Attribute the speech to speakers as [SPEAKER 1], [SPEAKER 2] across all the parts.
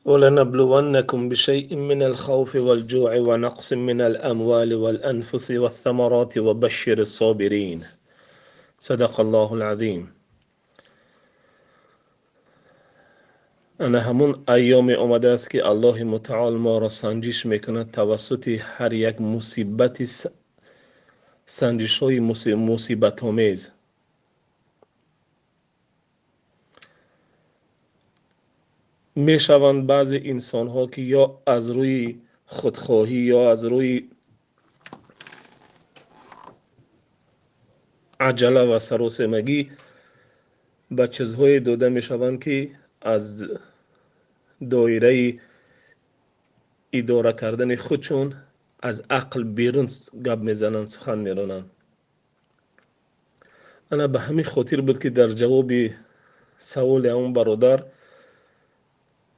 [SPEAKER 1] ولنبلونكم بشيء من الخوف والجوع ونقص من الأموال والأنفس والثمرات وبشر الصابرين. صدق الله العظيم. Ана ҳамун айёме омадааст, ки Аллоҳи мутаол моро санҷиш мекунад тавассути ҳар як мусибати, санҷишҳои мусибатомез. Мешаванд баъзе инсонҳо, ки ё аз рӯи худхоҳӣ, ё аз рӯи аҷала ва саросемагӣ ба чизҳое дода мешаванд, ки аз доираи идора кардани худшон, аз ақл берун гап мезананд, сухан меронанд. Ана ба ҳамин хотир буд, ки дар ҷавоби саволи ҳамон бародар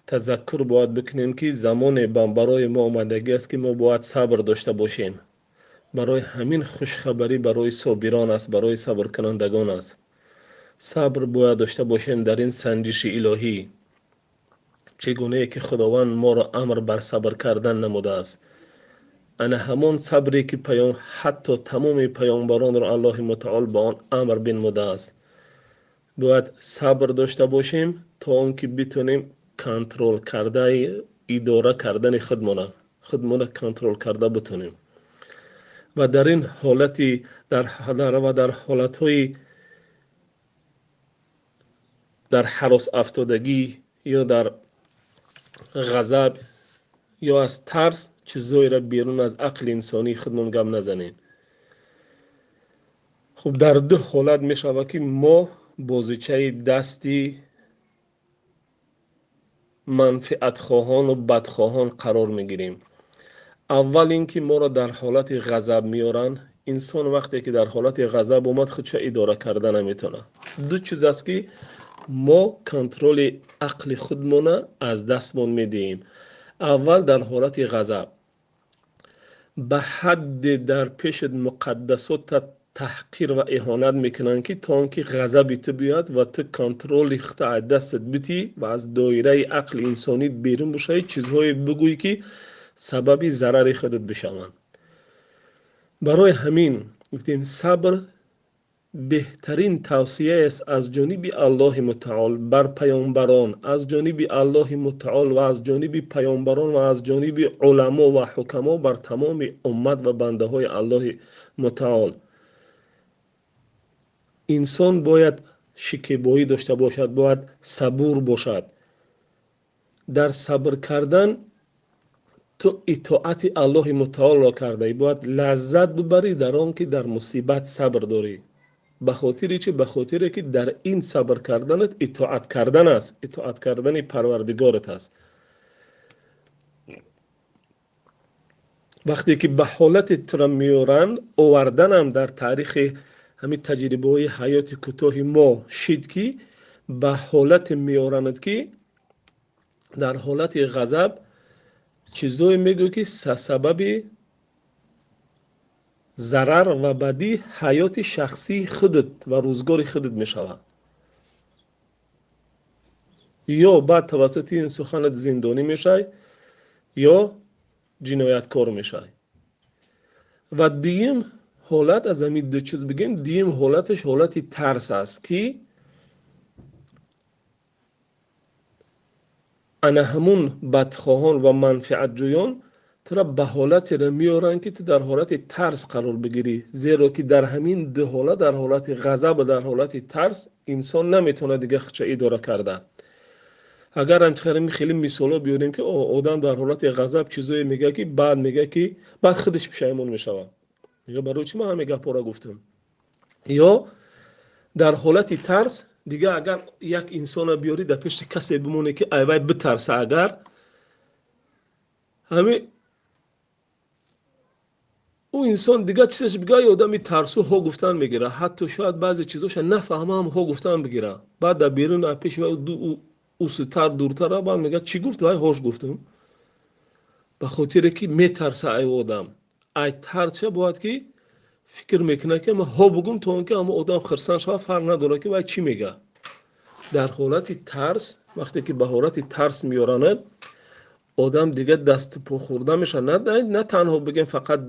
[SPEAKER 1] тазаккур бояд бикунем, ки замоне барои мо омадагӣ аст, ки мо бояд сабр дошта бошем. Барои ҳамин хушхабарӣ барои собирон аст, барои сабркунандагон аст. Сабр бояд дошта бошем дар ин санҷиши илоҳӣ, чӣ гунае ки Худованд моро амр бар сабр кардан намудааст. Ана ҳамон сабре, ки ҳатто тамоми паёмбаронро Аллоҳи мутаол ба он амр бинмудааст. Бояд сабр дошта бошем, то он ки битонем контрол кардаи идора кардани худмона контрол карда битонем. Ва дар ин ҳолати дар ва дар ҳолатҳои дар ҳарос афтодагӣ ё дар ғазаб ё аз тарс чизҳоеро берун аз ақли инсонии худмон гап назанем. Хуб, дар ду ҳолат мешавад, ки мо бозичаи дасти манфиатхоҳону бадхоҳон қарор мегирем. Аввал ин ки моро дар ҳолати ғазаб меоранд. Инсон вақте ки дар ҳолати ғазаб омад, худша идора карда наметавонад. Ду чиз аст, ки мо контроли ақли худмона аз дастмон медиҳем. Аввал, дар ҳолати ғазаб ба ҳадде дар пеши муқаддасота таҳқир ва иҳонат мекунанд, ки то он ки ғазаби ту биёяд ва ту контроли худта аз дастат битӣ ва аз доираи ақли инсонӣ берун бошавӣ, чизҳое бигӯӣ, ки сабаби зарари худат бишаванд. Барои ҳамин гуфтем, сабр беҳтарин тавсияест аз ҷониби Аллоҳи мутаол бар паёмбарон, аз ҷониби Аллоҳи мутаол ва аз ҷониби паёмбарон ва аз ҷониби уламо ва ҳукамо бар тамоми уммат ва бандаҳои Аллоҳи мутаол. Инсон бояд шикебоӣ дошта бошад, бояд сабур бошад. Дар сабр кардан ту итоати Аллоҳи мутаолро кардаӣ. Бояд лаззат бибарӣ дар он ки дар мусибат сабр дорӣ. Ба хотири чи? Ба хотире ки дар ин сабр карданат итоат кардан аст, итоат кардани Парвардигорат аст. Вақте ки ба ҳолати тура меоранд, оварданам дар таърихи ҳамин таҷрибаҳои ҳаёти кӯтоҳи мо шид, ки ба ҳолате меоранад, ки дар ҳолати ғазаб чизое мегӯй, ки сабаби зарар ва бадӣ ҳаёти шахсии худат ва рӯзгори худат мешавад, ё баъд тавассути ин суханат зиндонӣ мешавӣ, ё ҷинояткор мешавӣ. Ва дуюм ҳолат, аз ҳамин ду чиз бигем, дуюм ҳолаташ ҳолати тарс аст, ки ана ҳамун бадхоҳон ва манфиатҷӯён тура ба ҳолатеро меоранд, ки ту дар ҳолати тарс қарор бигирӣ, зеро ки дар ҳамин ду ҳолат, дар ҳолати ғазаб ва дар ҳолати тарс, инсон наметавонад дига худша идора карда. Агар ҳамин хеле мисолҳо биёрем, ки одам дар ҳолати ғазаб чизое мегӯяд, ки баъд мегӯяд, ки баъд худаш пушаймон мешавад, мегӯяд: «Барои чӣ ман ҳамин гапҳоро гуфтам?» Ё дар ҳолати тарс дига агар як инсона биёрӣ, дар пеши касе бимоне, ки айвай битарса, агар ҳамин ӯ инсон дигар чизаш бигӯяд, одами тарсу ҳо гуфтан мегирад, ҳатто шояд баъзе чизоша нафаҳмаам, ҳо гуфтан бигирад. Баъд дар берун пеши вай усутар дуртара, баъд мегӯяд: «Чӣ гуфт?» «Вай, ҳош гуфтам». Ба хотире ки метарса ай одам, ай тарсча бояд ки фикр мекунад, ки ҳо бугум, то он ки ҳама одам хирсанд шавад, фарқ надорад, ки вай чӣ мегӯяд. Дар ҳолати тарс, вақте ки ба ҳолати тарс меоранад. Одам дига дасту по хӯрда мешавад. На танҳо бигем фақат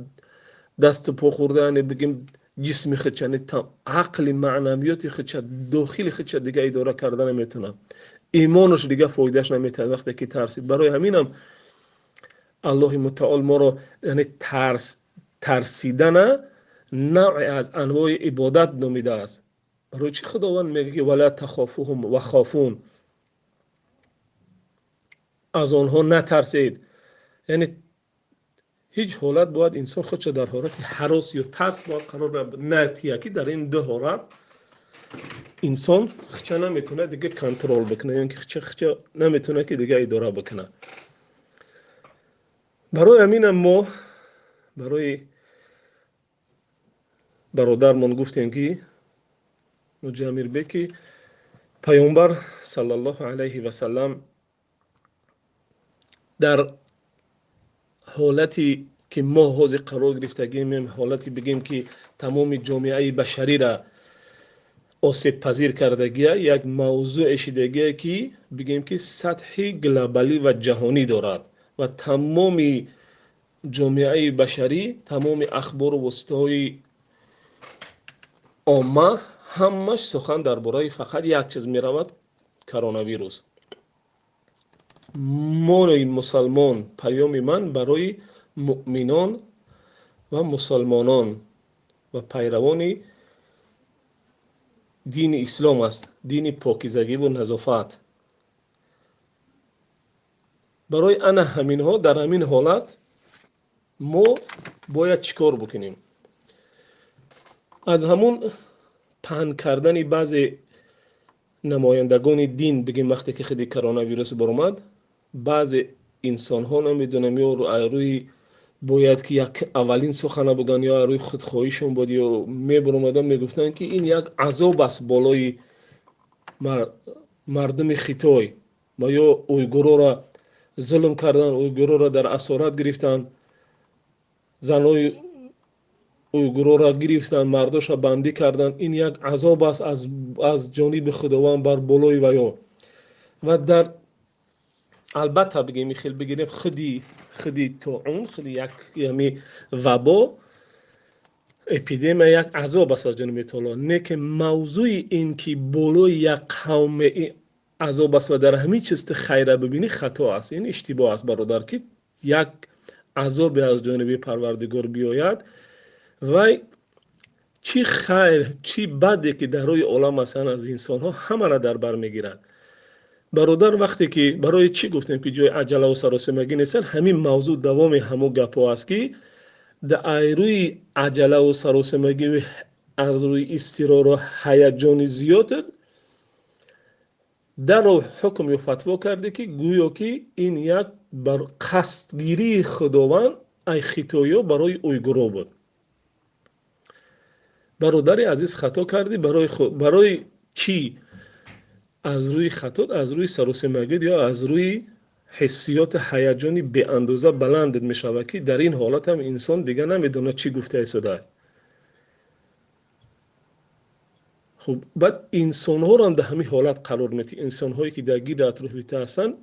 [SPEAKER 1] дасту по хӯрда, яъне бигем ҷисми худша, яъне ақли маънавиёти худша, дохили худша дига идора карда наметавонад. Имонаш дига фоидааш наметавонад вақте ки тарсид. Барои ҳаминам Аллоҳи мутаол моро, яъне тарсидана навъе аз анвои ибодат номидааст. Барои чӣ Худованд мегӯяд ки вала тахофуҳум ва хофун, аз онҳо натарсед. Яъне ҳеҷ ҳолат бояд инсон худша дар ҳолати ҳарос ё тарс бояд қарор надиҳад, ки дар ин ду ҳолат инсон худша наметавонад дига контрол бикунад, ё ин ки худша наметавонад ки дига идора бикунад. Барои ҳаминам мо барои бародармон гуфтем ки Ҳоҷи Амирбек, ки Паёмбар саллаллоҳу алайҳи васаллам дар ҳолате ки мо ҳозир қарор гирифтагим, ҳолате бигем ки тамоми ҷомеаи башариро осебпазир кардагия, як мавзӯе шидагие ки бигем ки сатҳи глобалӣ ва ҷаҳонӣ дорад ва тамоми ҷомеаи башарӣ, тамоми ахбору воситаҳои омма ҳамаш сухан дар бораи фақат як чиз меравад: коронавирус. Мои мусалмон, паёми ман барои муъминон ва мусалмонон ва пайравони дини ислом аст, дини покизагиву назофат. Барои ана ҳаминҳо дар ҳамин ҳолат мо бояд чӣ кор бикунем? Аз ҳамун паҳн кардани баъзе намояндагони дин, бигем вақте ки худи коронавирус баромад, баъзе инсонҳо намедонам ё рӯи бояд ки як аввалин сухана буган ё рӯи худхоҳишон буд, ё мебаромадан мегуфтанд ки ин як азоб аст болои мардуми Хитой ва ё уйгурора зулм кардан, уйгурора дар асорат гирифтан, занои уйгурора гирифтан, мардоша бандӣ кардан, ин як азоб аст аз ҷониби Худованд бар болои ваё. Ва дар албатта бигем хел бигирем худи тоун, худи як ями вабо, эпидемия як азоб аст аз ҷониби таоло. Не ки мавзӯи ин ки болои як қавме азоб аст ва дар ҳамин чиз ту хайра бибинӣ хато аст, ин иштибоҳ аст бародар, ки як азобе аз ҷониби Парвардигор биёяд вай чӣ хайр чӣ баде ки дар рӯи олам ҳастанд аз инсонҳо ҳамаро дар бар мегирад. Бародар, вақте ки барои чӣ гуфтем ки ҷои аҷалаву саросимагӣ нестанд, ҳамин мавзӯъ давоми ҳамон гапҳо аст ки дар рӯи аҷалаву саросимагӣ аз рӯи изтирору ҳаяҷони зиёд дарро ҳукм ё фатво карде ки гӯё ки ин як бар қасдгирии Худованд ай хитоиё барои уйгуро буд. Бародари азиз, хато кардӣ. Барои чӣ? Аз рӯи хато, аз рӯи саросимагӣ ё аз рӯи ҳиссиёти ҳаяҷони беандоза баланд мешавад ки дар ин ҳолат ҳам инсон дига намедонад чӣ гуфта истода. Хуб, баъд инсонҳоро ҳам дар ҳамин ҳолат қарор медиҳӣ. Инсонҳое ки дар гирди атрофи ту ҳастанд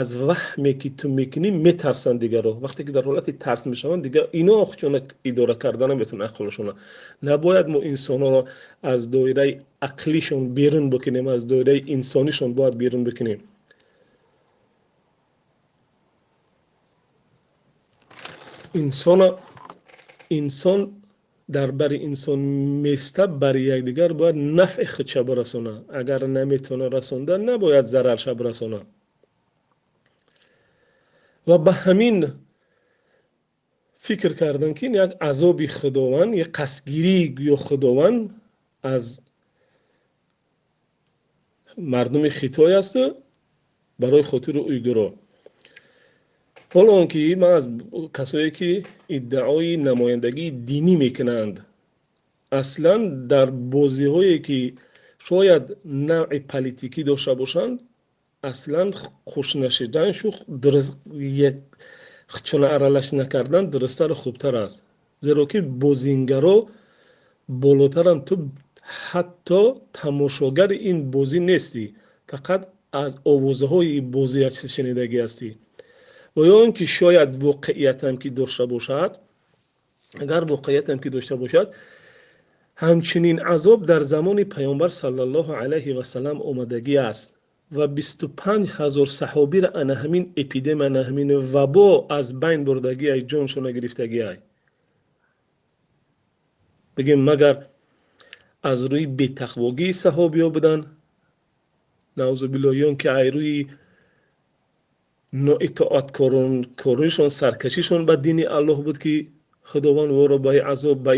[SPEAKER 1] аз ваҳме ки ту мекунӣ метарсанд дигарро. Вақте ки дар ҳолати тарс мешаванд, дигар ино худшона идора карда наметавонанд ақлшона. Набояд мо инсонҳоро аз доираи ақлишон берун бикунем, аз доираи инсонишон бояд берун бикунем. Инсон дар бари инсон места бари якдигар бояд нафъи худша бирасонад. Агар наметавона расонда, набояд зарарша бирасонад. Ва ба ҳамин фикр кардан ки ин як азоби Худованд, як қасдгирии гӯё Худованд аз мардуми Хитой аст барои хотири уйгуро. Ҳоло он ки ман аз касое ки иддаои намояндагии динӣ мекунанд, аслан дар бозиҳое ки шояд навъи политикӣ дошта бошанд, аслан хушнашиданшу чуна аралаш накардан дурусттару хубтар аст. Зеро ки бозингаро болотаранд, ту ҳатто тамошогари ин бозӣ нестӣ, фақат аз овозаҳои бозӣ як чиз шунидагӣ ҳастӣ. Ва ё он ки шояд воқеиятам ки дошта бошад, агар воқеиятам ки дошта бошад, ҳамчунин азоб дар замони паёмбар саллаллоҳу алайҳи васаллам омадагӣ аст ва 25 ҳазор саҳобиро ана ҳамин эпидемия, ана ҳамин вабо аз байн бурдагӣ ай, ҷоншона гирифтагӣ ай. Бигем, магар аз рӯи бетақвогии саҳобиё буданд, наъузу биллоҳ, ё ки ай рӯи ноитоаткоришон, саркашишон ба дини Аллоҳ буд, ки Худованд ӯро ба азоб, ба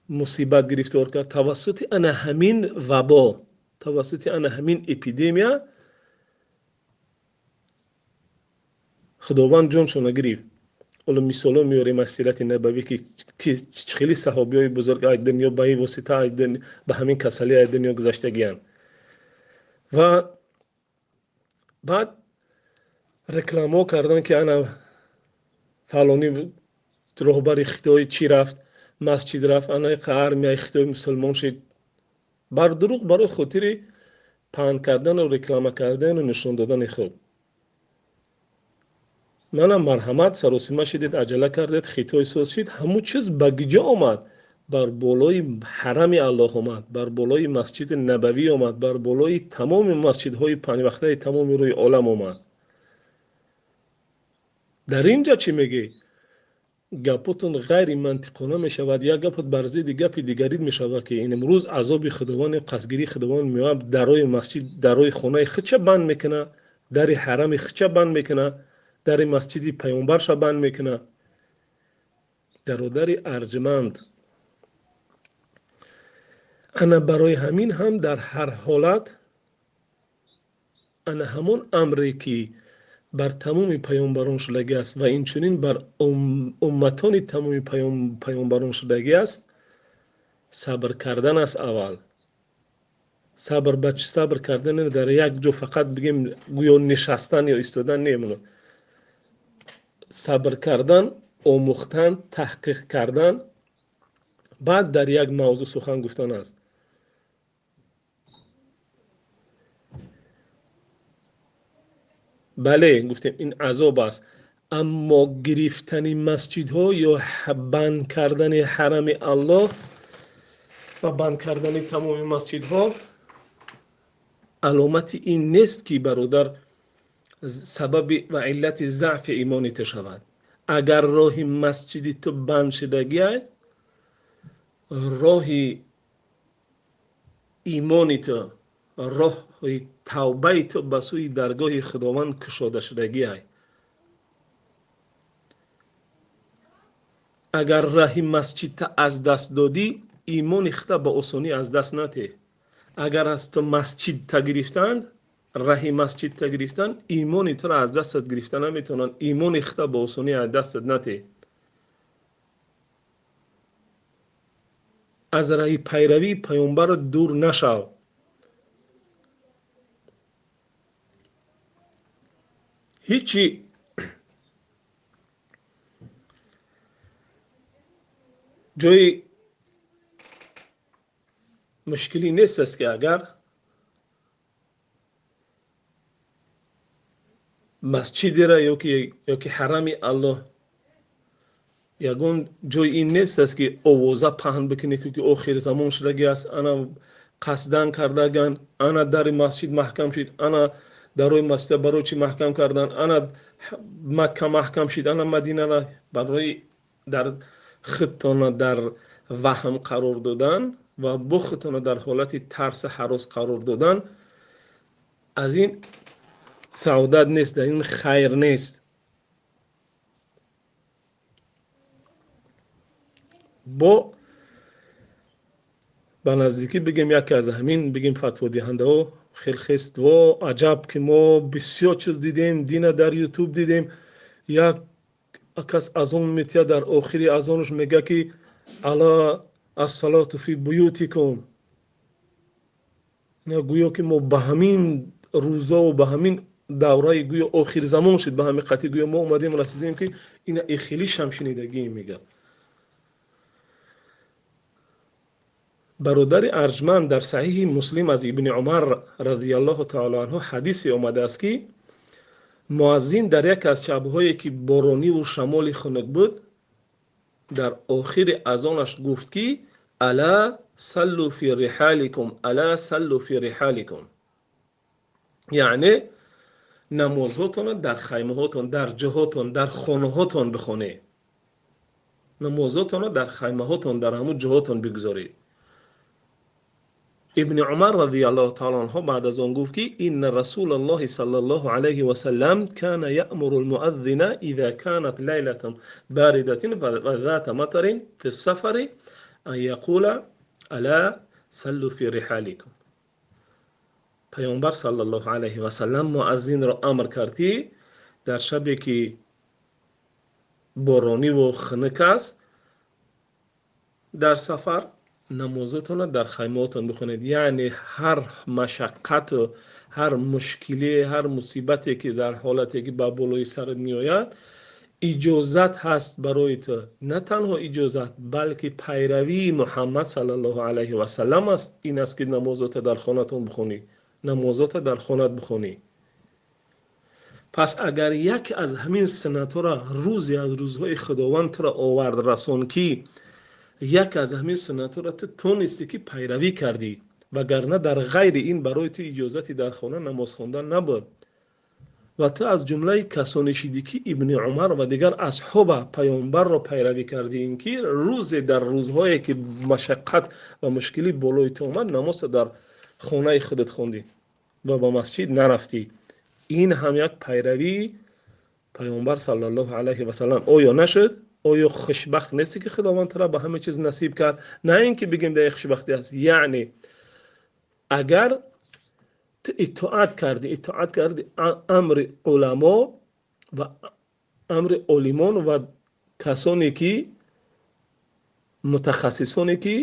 [SPEAKER 1] мусибат гирифтор кард. Тавассути ана ҳамин вабо, тавассути ана ҳамин эпидемия Худованд ҷоншона гирифт. Ҳоло мисолҳо меорем аз сирати набавӣ, ки хеле саҳобиҳои бузург аз дунё ба ин восита, ба ҳамин касалӣ аз дунё гузаштагианд. Ва баъд рекламаҳо карданд, ки ана фалонӣ роҳбари Хитой чӣ рафт, масҷид рафт, ана армияи Хитой мусулмон шид. Бар дурӯғ, барои хотири паҳн кардану реклама кардану нишон додани худ. Манам марҳамат, саросима шидед, аҷала кардед, Хитой соз шид, ҳамун чиз ба гиҷо омад? Бар болои ҳарами Аллоҳ омад, бар болои масҷиди набавӣ омад, бар болои тамоми масҷидҳои панҷвақтаи тамоми рӯи олам омад. Дар ин ҷа чӣ мегӯӣ? Гапотон ғайримантиқона мешавад, як гапот бар зидди гапи дигарид мешавад, ки ин имрӯз азоби Худованд, қасдгирии Худованд меояд, дарои масҷид, дарои хонаи худша банд мекунад, дари ҳарами худша банд мекунад, дари масҷиди паёмбарша банд мекунад. Дародари арҷманд, ана барои ҳамин ҳам дар ҳар ҳолат ана ҳамон амре ки бар тамоми паёмбарон шудагӣ аст ва инчунин бар умматони тамоми паёмбарон шудагӣ аст, сабр кардан аст. Аввал сабр, ба чӣ сабр кардан? Дар як ҷо фақат бигем гӯё нишастан ё истодан не, сабр кардан, омӯхтан, таҳқиқ кардан, баъд дар як мавзӯъ сухан гуфтан аст. Бале, гуфтем ин азоб аст, аммо гирифтани масҷидҳо ё банд кардани ҳарами Аллоҳ ва банд кардани тамоми масҷидҳо аломати ин нест, ки бародар сабаби ва иллати заъфи имони ту шавад. Агар роҳи масҷиди ту банд шудагӣ аст, роҳи имони ту, роҳи тавбаи ту ба сӯи даргоҳи Худованд кушода шудагӣ аст. Агар раҳи масҷидта аз даст додӣ, имони худта ба осонӣ аз даст натеҳ. Агар аз ту масҷидта гирифтанд, раҳи масҷидта гирифтанд, имони туро аз дастат гирифта наметавонанд. Имони худта ба осонӣ аз дастат натеҳ. Аз раҳи пайравии паёмбар дур нашав. Ҳичи ҷои мушкилӣ нест аст, ки агар масҷидера ёки ҳарами Аллоҳ ягон ҷои ин нест аст, ки овоза паҳн бикунӣ, ки охир замон шудагӣ аст, ана қасдан кардаган, ана дари масҷид маҳкам шуд, ана дарои масҷида барои чӣ маҳкам кардан, ана Макка маҳкам шуд, ана Мадинара, барои дар худтона дар ваҳм қарор додан ва бо худтона дар ҳолати тарсу ҳарос қарор додан, аз ин саодат нест, дар ин хайр нест. Бо ба наздикӣ бигем, яке аз ҳамин бигем фатводиҳандаҳо хелхест: во аҷаб, ки мо бисёр чиз дидем, дина дар ютуб дидем, як кас азон метиҳад, дар охири азонаш мегӯяд, ки ала ассалоту фи буютикум. Гӯё ки мо ба ҳамин рӯзову ба ҳамин давраи гӯё охир замон шуд, ба ҳамин қатъи гӯё мо омадем расидем, ки ина ихели шамшинидагӣ мегӯяд. Бародари арҷманд, дар саҳиҳи Муслим аз Ибни Умар радиаллоҳу таоло анҳу ҳадисе омадааст, ки Муаззин дар яке аз шабҳое ки борониву шамоли хунук буд, дар охири азонаш гуфт ки ала саллу фи риҳаликум, ала саллу фи риҳаликум, яъне намозҳотонро дар хаймаҳотон, дар ҷоҳотон, дар хонаҳотон бихонед, намозҳотонро дар хаймаҳотон, дар ҳамун ҷоҳотон бигузоред. Ибни Умар радиаллоҳу таала анҳу баъд аз он гуфт ки инна расулаллоҳи саллаллоҳу алайҳи васаллам кана яъмуру лмуаззина иза канат лайлатан баридатин ва зата матарин фи ссафари ан яқула ала саллу фи риҳаликум. Пайғамбар саллаллоҳу алайҳи васаллам муаззинро амр кард ки дар шабе ки борониву хунук аст дар сафар намозатонро дар хаймаҳотон бихонед. Яъне ҳар машаққату ҳар мушкиле, ҳар мусибате ки дар ҳолате ки ба болои сарат меояд, иҷозат ҳаст барои ту, на танҳо иҷозат, балки пайравии Муҳаммад саллаллоҳу алайҳи васаллам аст ин аст ки намозото дар хонатон бихонӣ, намозото дар хонат бихонӣ. Пас агар яке аз ҳамин суннатҳоро рӯзе аз рӯзҳои Худованд туро овард расон ки яке аз ҳамин суннатҳоро ту тонистӣ ки пайравӣ кардӣ, вагарна дар ғайри ин барои ту иҷозати дар хона намоз хондан набуд. Ва ту аз ҷумлаи касоне шидӣ ки Ибни Умар ва дигар асҳоба паёмбарро пайравӣ кардӣ, ин ки рӯзе дар рӯзҳое ки машаққат ва мушкилӣ болои ту омад, намозро дар хонаи худат хондӣ ва ба масҷид нарафтӣ. Ин ҳам як пайравии паёмбар саллаллоҳу алайҳи васаллам. Оё нашуд? Оё хушбахт нестӣ ки Худованд туро ба ҳама чиз насиб кард? На ин ки бигем дар хушбахтӣ аст. Яъне агар ту итоат кардӣ, итоат кардӣ амри уламо ва амри олимон ва касоне ки мутахассисоне ки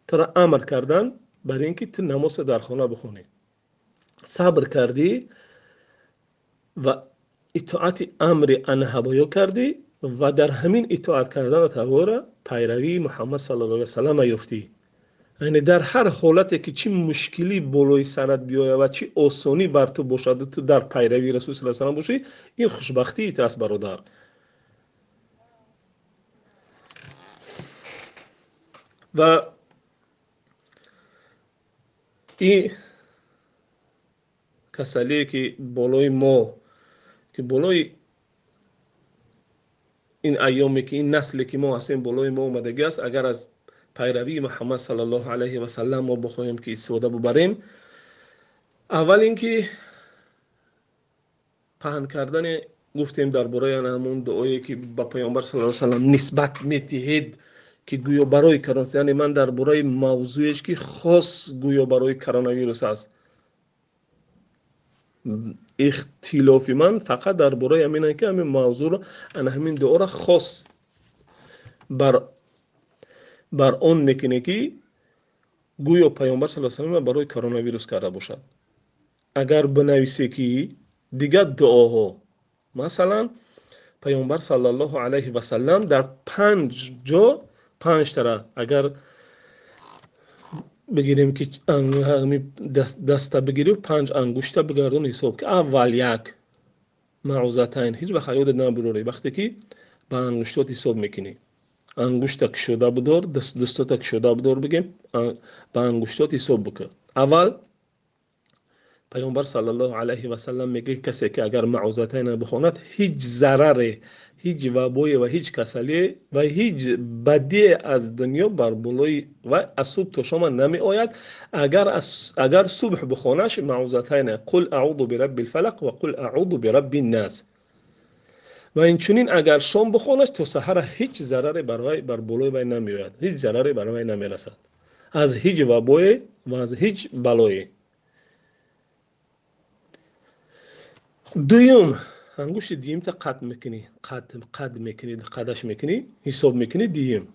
[SPEAKER 1] туро амр карданд бар ин ки ту намозро дар хона бихонӣ, сабр кардӣ ва итоати амри анҳабоё кардӣ ва дар ҳамин итоат кардана тавора пайравии Муҳаммад саллаллоҳу алайҳи васаллам ёфтӣ. Яъне дар ҳар ҳолате ки чӣ мушкилӣ болои сарат биёяд ва чӣ осонӣ бар ту бошад, ту дар пайравии Расул саллаллоҳу алайҳи васаллам бошӣ, ин хушбахтии ту аст, бародар. Ва ин касалие ки болои мо, ки болои ин айёме ки ин насле ки мо ҳастем болои мо омадагӣ аст, агар аз пайравии Муҳаммад саллаллоҳу алайҳи васаллам мо бихоҳем ки истифода бубарем, аввал ин ки паҳн кардани, гуфтем дар бораи ҳамон дуое ки ба паёмбар саллаллоҳу алайҳи васаллам нисбат метиҳед ки гӯё барои корона, яъне ман дар бораи мавзӯеш ки хос гӯё барои коронавирус аст, ихтилофи ман фақат дар бораи ҳамин ки ҳамин мавзӯъро, ана ҳамин дуоро хос бар он мекунӣ ки гӯё паёмбар саллаллоҳу алайҳи васаллам барои коронавирус карда бошад. Агар бинависе ки дигар дуоҳо, масалан паёмбар саллаллоҳу алайҳи васаллам дар 5 ҷо, 5 тара агар бигирем ки даста бигирем, 5 ангушта бигардон ҳисоб ки аввал як маъузатайн, ҳеҷ вақт ёдат набурорӣ вақте ки ба ангуштот ҳисоб мекунӣ, ангушта кушода бидор, дастота кушода бидор, бигем ба ангуштот ҳисоб бикун. Аввал паёмбар саллаллоҳу алайҳи васаллам мегӯяд касе ки агар маъузатайна бихонад, ҳеҷ зараре, ҳеҷ вабое ва ҳеҷ касалие ва ҳеҷ бадие аз дунё бар болои вай аз субҳ то шома намеояд. Агар субҳ бихонаш маъузатайна қул аъуду бирабби лфалақ ва қул аъуду бирабби ннас, ва инчунин агар шом бихонаш то саҳара ҳеҷ зараре бар болои вай намеояд, ҳеҷ зараре бар вай намерасад аз ҳеҷ вабое ва аз ҳеҷ балое. Дуюм, ангушти дуюмта қад мекунӣ, қад мекунӣ, қадаш мекунӣ, ҳисоб мекунӣ. Дуюм,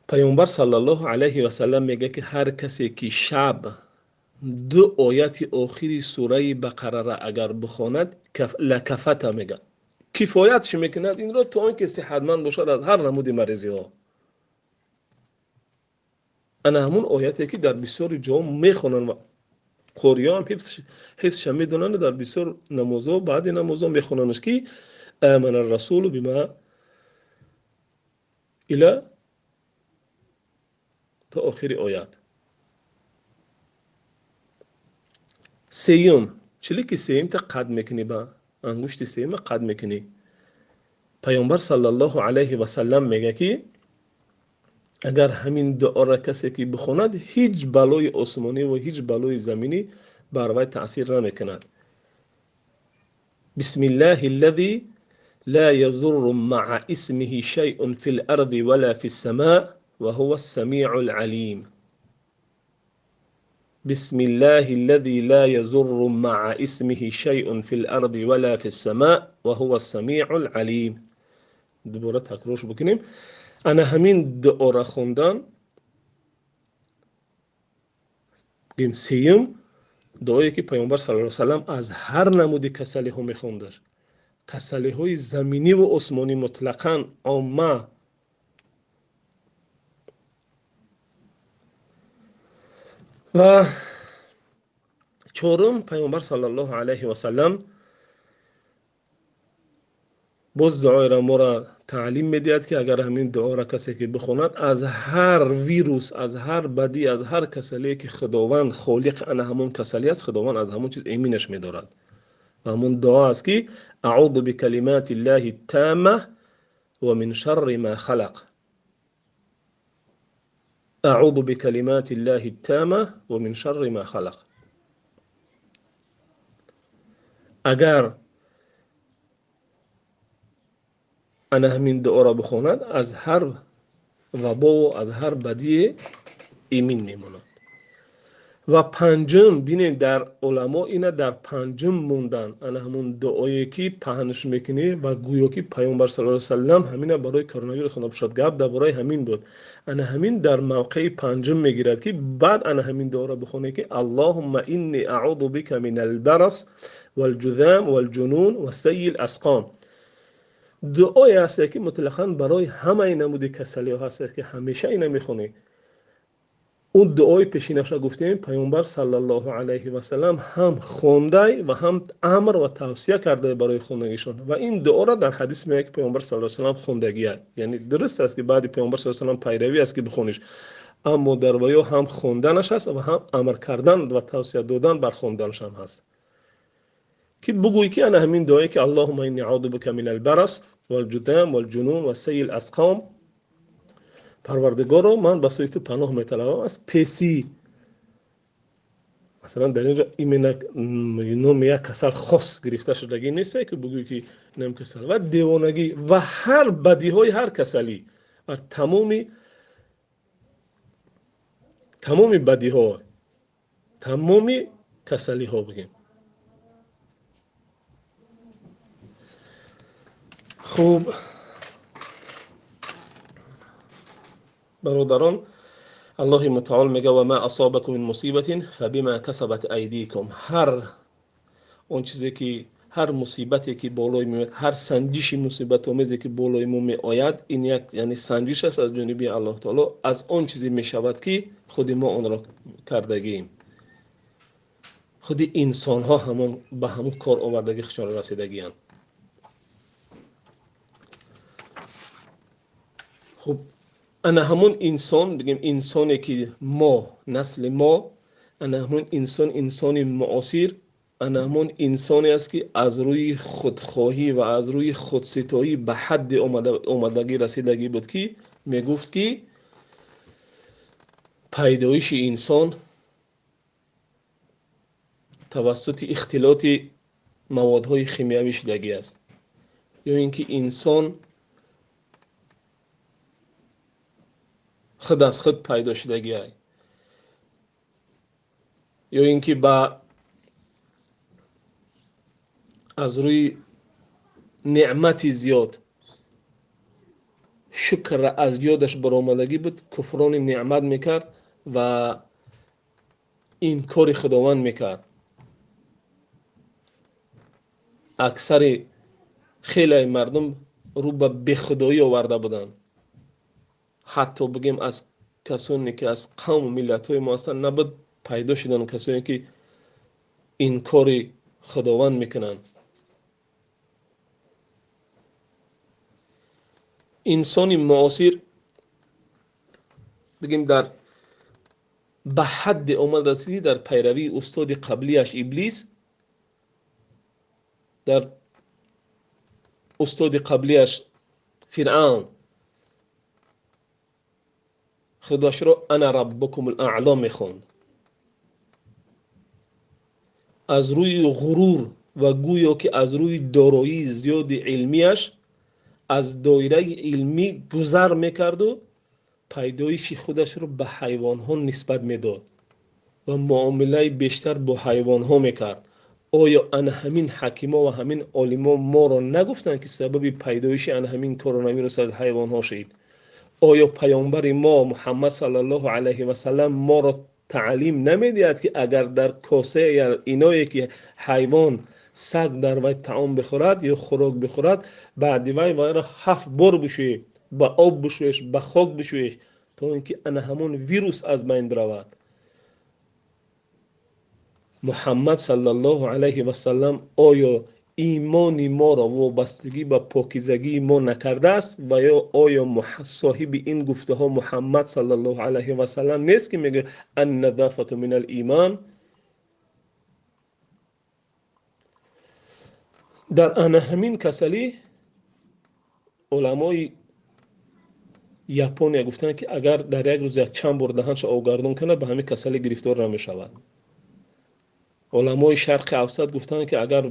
[SPEAKER 1] паёмбар саллаллоҳу алайҳи васаллам мегӯяд ки ҳар касе ки шаб 2 ояти охири сураи Бақарара агар бихонад, лакафата мегӯяд, кифоятш мекунад инро то он ки сиҳатманд бошад аз ҳар намуди маризиҳо. Ана ҳамун ояте ки дар бисёри ҷоҳо мехонанд ва Қориёам ҳифзша медонанд, дар бисёр намозҳо баъди намозҳо мехонандш, ки амана расулу бима ила то охири оят. Сеюм, чилики сеюмта қад мекунӣ, ба ангушти сеюма қад мекунӣ. Пайғамбар саллаллоҳу алайҳи васаллам мега, ки агар ҳамин дуоро касе ки бихонад, ҳеҷ балои осмонӣ ва ҳеҷ балои заминӣ бар вай таъсир намекунад. Бисмиллаҳи аллази ла язурру маа исмиҳи шайъун фил арди вала фис самаа ва ҳува ссамиъул алим. Бисмиллаҳи аллази ла язурру маа исмиҳи шайъун фил арди вала фис самаа ва ҳува ссамиъул алим. Дубора такрорш бикунем. Ана ҳамин дуоро хондан, гӯем, сеюм дуое, ки Пайғамбар саллаллоҳу алайҳи васаллам аз ҳар намуди касалиҳо мехондаш, касалиҳои заминиву осмонӣ мутлақан, омма. Ва чорум, Пайғамбар саллаллоҳу алайҳи васаллам боз дуоеро моро таълим медиҳад, ки агар ҳамин дуоро касе ки бихонад, аз ҳар вирус, аз ҳар бадӣ, аз ҳар касалие, ки Худованд холиқ ана ҳамон касалӣ аст, Худованд аз ҳамон чиз эминаш медорад. Ва ҳамон дуо аст, ки аъуду бикалимати ллаҳи тамма ва мин шарри ма халақ. Аъуду бикалимати ллаҳи тамма ва мин шарри ма халақ. Агар ана ҳамин дуоро бихонад, аз ҳар вабову аз ҳар бадие эмин мемонад. Ва панҷум, бинем, дар уламо ина дар панҷум мондан, ана ҳамон дуое, ки паҳнш мекунӣ ва гӯё ки Пайғамбар саллаллоҳу алайҳи васаллам ҳамина барои коронавирус хонда бошад, гап дар бораи ҳамин буд. Ана ҳамин дар мавқеи панҷум мегирад, ки баъд ана ҳамин дуоро бихонӣ, ки аллоҳумма инни аъуду бика мин албарас валҷузам валҷунун ва сайи ласқом. Дуое ҳасте, ки мутлақан барои ҳамаи намуди касалиҳо ҳасте, ки ҳамеша ина мехонӣ. Он дуои пешинаша гуфтем, Пайғамбар саллаллоҳу алайҳи васаллам ҳам хондай ва ҳам амр ва тавсия кардай барои хондагишон. Ва ин дуоро дар ҳадис меояд, ки Пайғамбар саллаллоҳу алайҳи васаллам хондагия. Яъне дуруст аст, ки баъди Пайғамбар саллаллоҳу алайҳи васаллам пайравӣ аст, ки бихониш, аммо дар ваё ҳам хонданаш аст ва ҳам амр кардан ва тавсия додан бар хонданаш ҳам ҳаст, ки бугӯй, ки ана ҳамин дуое, ки аллоҳумма инни аъуду бика мин албарас валҷудам валҷунун ва сайи ласқом. Парвардигоро, ман ба сӯи ту паноҳ металабам аз песӣ. Масалан, дар инҷо именно номи як касал хос гирифта шудагӣ несте, ки бугӯй, ки инам касал ва девонагӣ ва ҳар бадиҳои ҳар касалӣ ва тамоми бадиҳо, тамоми касалиҳо бигем. Хуб, бародарон, Аллоҳи мутаол мега: ва ма асобакум мин мусибатин фабима касабат айдикум. Ҳар он чизе ки, ҳар мусибате ки болои меояд, ҳар санҷиши мусибатомезе ки болои мо меояд, ин як, яъне санҷиш аст аз ҷониби Аллоҳ таоло, аз он чизе мешавад, ки худи мо онро кардагием, худи инсонҳо ҳамон ба ҳамон кор овардагӣ худшонро расидагианд. Хуб, ана ҳамон инсон, бигем, инсоне ки мо, насли мо, ана ҳамон инсон, инсони муосир, ана ҳамон инсоне аст, ки аз рӯи худхоҳӣ ва аз рӯи худситоӣ ба ҳадди омадагӣ расидагӣ буд, ки мегуфт, ки пайдоиши инсон тавассути ихтилоти маводҳои химиявӣ шудагӣ аст, ё ин ки инсон худ аз худ пайдо шудагиай, ё ин ки ба аз рӯи неъмати зиёд шукрра аз ёдаш баромадагӣ буд, куфрони неъмат мекард ва инкори Худованд мекард. Аксари хелаи мардум рӯ ба бехудоӣ оварда буданд. Ҳатто бигем, аз касоне ки аз қавму миллатҳои мо ҳастанд, набуд пайдо шуданд касоне, ки Инкори Худованд мекунанд. Инсони муосир бигем дар ба ҳадде омад расидӣ дар пайравии устоди қаблияш Иблис, дар устоди қаблияш Фиръавн худашро ана раббукум ал-аъло мехонд. Аз рӯи ғурур ва гӯё ки аз рӯи дороии зиёди илмияш аз доираи илмӣ гузар мекарду пайдоиши худашро ба ҳайвонҳо нисбат медод ва муомилаи бештар бо ҳайвонҳо мекард. Оё ана ҳамин ҳакимо ва ҳамин олимо моро нагуфтанд, ки сабаби пайдоиши ана ҳамин коронавирус аз ҳайвонҳо шид? Оё паёмбари мо Муҳаммад саллаллоҳу алайҳи васаллам моро таълим намедиҳад, ки агар дар коса ё иное ки ҳайвон саг дар вай таом бихӯрад ё хӯрок бихӯрад, баъди вай вайро 7 бор бишӯед, ба об бишӯеш, ба хок бишӯеш, то ин ки ана ҳамон вирус аз байн биравад? Муҳаммад саллаллоҳу алайҳи васаллам оё имони моро вобастагӣ ба покизагии мо накардааст? Ва ё оё соҳиби ин гуфтаҳо Муҳаммад саллаллоҳу алайҳи васаллам нест, ки мегӯяд ан-назафату минал имон? Дар ана ҳамин касалӣ уламои Япония гуфтанд, ки агар дар як рӯз як чанд бор даҳанша обгардон кунад, ба ҳамин касалӣ гирифтор намешавад. Уламои Шарқи Авсат гуфтанд, ки агар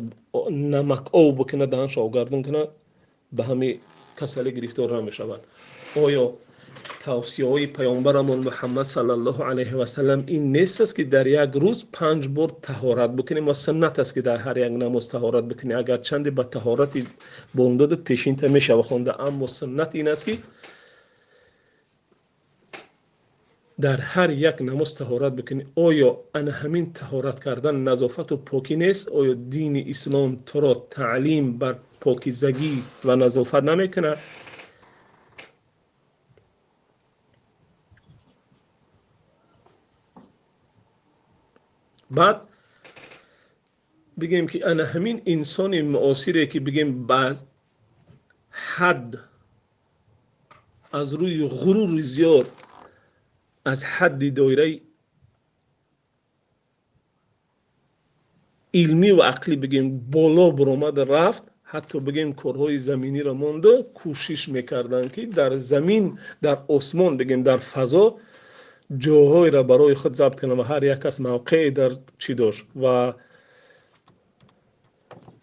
[SPEAKER 1] намак об бикунад, даҳанша обгардон кунад, ба ҳамин касалӣ гирифтор намешавад. Оё тавсияҳои паёмбарамон Муҳаммад саллаллоҳу алайҳи васаллам ин нест аст, ки дар як рӯз 5 бор таҳорат бикунем ва суннат аст, ки дар ҳар як намоз таҳорат бикунем? Агарчанде ба таҳорати бомдоду пешинта мешава хонда, аммо суннат ин аст, ки дар ҳар як намоз таҳорат бикунӣ. Оё ана ҳамин таҳорат кардан назофату покӣ нест? Оё дини ислом туро таълим бар покизагӣ ва назофат намекунад? Баъд бигем, ки ана ҳамин инсони муосире, ки бигем ба ҳад аз рӯи ғурури зиёд аз ҳадди доираи илмӣ ва ақлӣ бигем боло баромада рафт, ҳатто бигем корҳои заминиро монда кӯшиш мекарданд, ки дар замин, дар осмон, бигем дар фазо ҷоҳоеро барои худ забт кунанд ва ҳар як кас мавқее дар чӣ дошт ва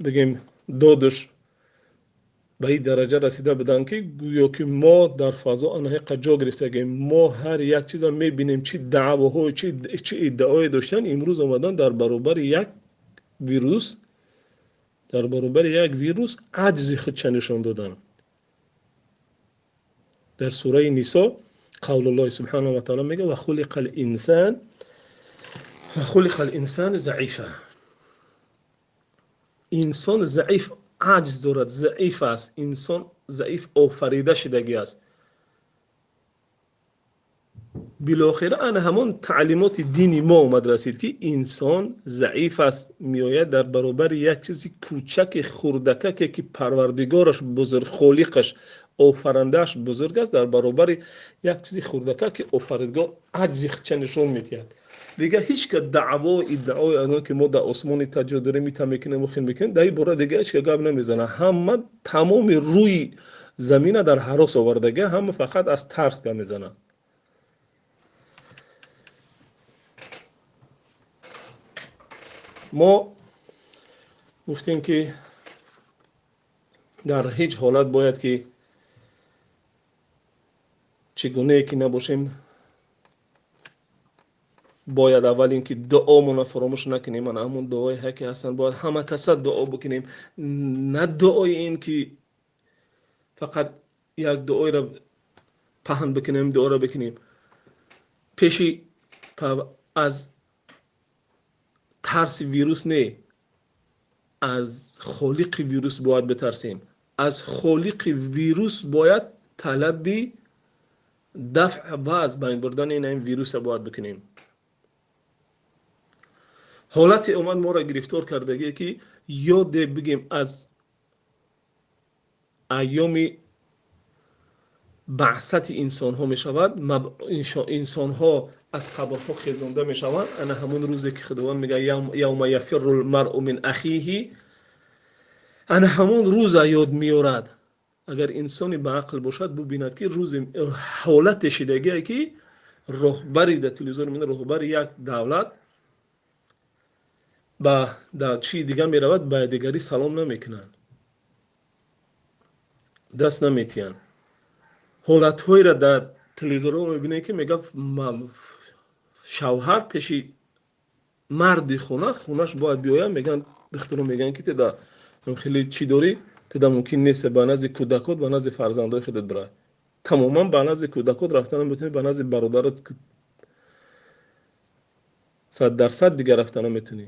[SPEAKER 1] бигем додаш ба ин дараҷа расида буданд, ки гӯё ки мо дар фазо ана ҳаққа ҷо гирифтагем, мо ҳар як чизро мебинем, чӣ даъвоҳое, чӣ иддаое доштанд, имрӯз омадан дар баробари як вирус, дар баробари як вирус аҷзи худша нишон доданд. Дар сураи Нисо қавлуллоҳи субҳанаҳу ва таъоло мегӯяд: ва хулиқал инсан, ва хулиқал инсану заифа. Инсон заиф, аҷз дорад, заиф аст. Инсон заиф офарида шудагӣ аст. Билохира ана ҳамон таълимоти дини мо омад расид, ки инсон заиф аст, меояд дар баробари як чизи кӯчаки хурдакаке, ки парвардигораш бузург, холиқаш, офарандааш бузург аст, дар баробари як чизи хурдакаке офаридгор аҷзи худша нишон медиҳад. Дигар ҳеҷ ка даъво иддаое аз он ки мо дар осмони таҷо дорем, ита мекунем, ухин мекунем, дар ин бора дигар ҳеҷ ка гап намезанад. Ҳама тамоми рӯи замина дар ҳарос овардага, ҳама фақат аз тарс гап мезанад. Мо гуфтем, ки дар ҳеҷ ҳолат бояд ки чӣ гунае ки набошем, бояд аввал ин ки дуомонро фаромӯш накунем. Ана ҳамон дуое ки ҳастанд, бояд ҳама каса дуо бикунем, на дуои ин ки фақат як дуоеро паҳн бикунем, дуоро бикунем. Пеши аз тарси вирус не, аз холиқи вирус бояд битарсем. Аз холиқи вирус бояд талаби дафъ ва аз байн бурдани ин вируса бояд бикунем. Ҳолате омад моро гирифтор кардагие, ки ёде бигем аз айёми баъсати инсонҳо мешавад, инсонҳо аз қабрҳо хезонда мешаванд. Ана ҳамон рӯзе ки Худованд мегӯяд: явма яфирру лмаръу мин ахиҳи, ана ҳамон рӯза ёд меорад. Агар инсоне ба ақл бошад, бубинад, ки рӯзи ҳолате шидагие, ки роҳбари дар телевизор мебинад, роҳбари як давлат ба чии дигар меравад, ба дигарӣ салом намекунанд, даст наметиҳанд. Ҳолатҳоеро дар телевизорҳо мебинем, ки мегӯяд шавҳар пеши марди хона, хонаш бояд биёяд, мегӯянд духтуро, мегӯянд ки теда хеле чӣ дорӣ, теда мумкин нест ба назди кӯдакот, ба назди фарзандои худат бирай. Тамоман ба назди кӯдакот рафта наметавонӣ, ба назди бародарат 100% дигар рафта наметавонӣ.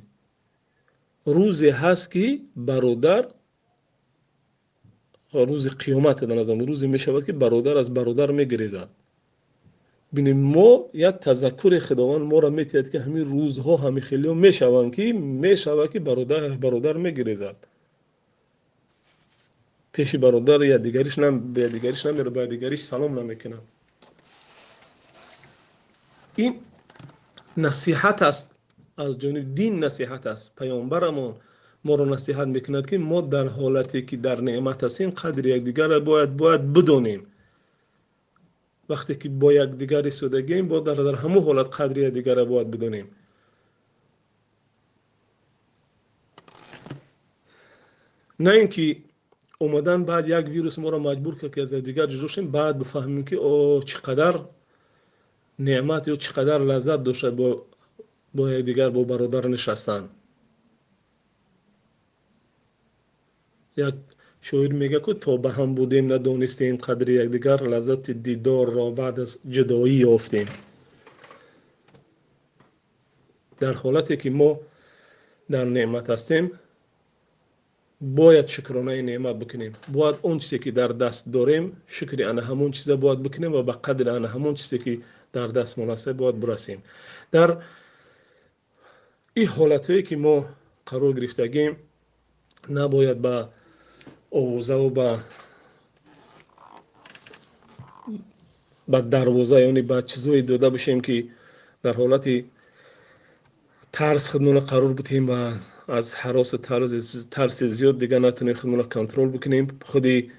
[SPEAKER 1] Рӯзе ҳаст, ки бародар, рӯзи қиёмат дар назарам, рӯзе мешавад, ки бародар аз бародар мегирезад. Бинем, мо як тазаккури Худованд моро метиҳад, ки ҳамин рӯзҳо ҳамин хелиҳо мешаванд, ки мешавад, ки бародар аз бародар мегирезад, пеши бародар якдигариш якдигариш намера, ба якдигариш салом намекунад. Ин насиҳат аст аз ҷониби дин, насиҳат аст. Паёмбарамон моро насиҳат мекунад, ки мо дар ҳолате ки дар неъмат ҳастем, қадри якдигарро бояд бидонем. Вақте ки бо якдигар истодагием, бо дар ҳамон ҳолат қадри якдигарро бояд бидонем. На ин ки омадан баъд як вирус моро маҷбур кард, ки аз якдигар ҷудо шавем, баъд бифаҳмем, ки о, чӣ қадар неъмат ё чӣ қадар лаззат дошта бо якдигар, бо бародар нишастан. Як шоир мегӯяд, ку то ба ҳам будем, надонистем қадри якдигар, лаззати дидорро баъд аз ҷудоӣ ёфтем. Дар ҳолате ки мо дар неъмат ҳастем, бояд шукронаи неъмат бикунем. Бояд он чизе ки дар даст дорем, шукри ана ҳамон чиза бояд бикунем ва ба қадри ана ҳамон чизе ки дар дастмон аст бояд бирасем. Дар ин ҳолатҳое ки мо қарор гирифтагем, набояд ба овозаву ба дарвоза, яъне ба чизҳое дода бошем, ки дар ҳолати тарс худмонро қарор бидиҳем ва аз ҳаросу тарси зиёд дигар натонем худмонро контрол бикунем. Худи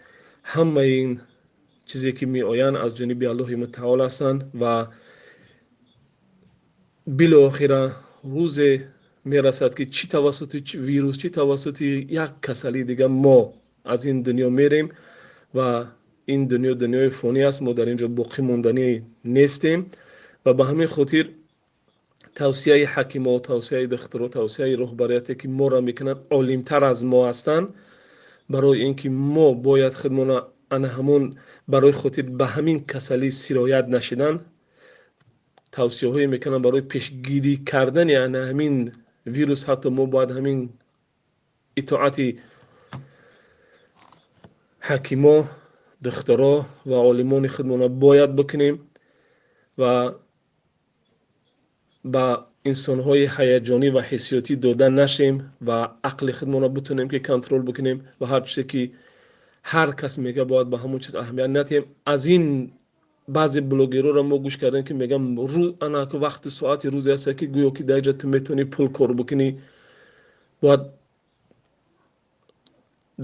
[SPEAKER 1] ҳамаи ин чизе ки меоянд, аз ҷониби Аллоҳи мутаол ҳастанд ва билохира рӯзе мерасад, ки чӣ тавассути вирус, чӣ тавассути як касалии дигар мо аз ин дунё мерем ва ин дунё дунёи фонӣ аст, мо дар ин ҷо боқӣ монданӣ нестем. Ва ба ҳамин хотир тавсияи ҳакимо, тавсияи духтуро, тавсияи роҳбарияте ки моро мекунанд, олимтар аз мо ҳастанд, барои ин ки мо бояд худмона ана ҳамон барои хотир ба ҳамин касалӣ сироят нашидан тавсияҳое мекунанд барои пешгирӣ кардани ана ҳамин вирус. Ҳатто мо бояд ҳамин итоати ҳакимо, духтуро ва олимони худмона бояд бикунем ва ба инсонҳои ҳаяҷонӣ ва ҳиссиётӣ дода нашем ва ақли худмонро битонем ки контрол бикунем ва ҳар чизе ки ҳар кас мега, бояд ба ҳамон чиз аҳамият надиҳем. Аз ин баъзе блогерҳоро мо гӯш кардем, ки мегӯям, ана вақти соати рӯзе ҳаст, ки гӯё ки дар ҷа ту метавонӣ пул кор бикунӣ, бояд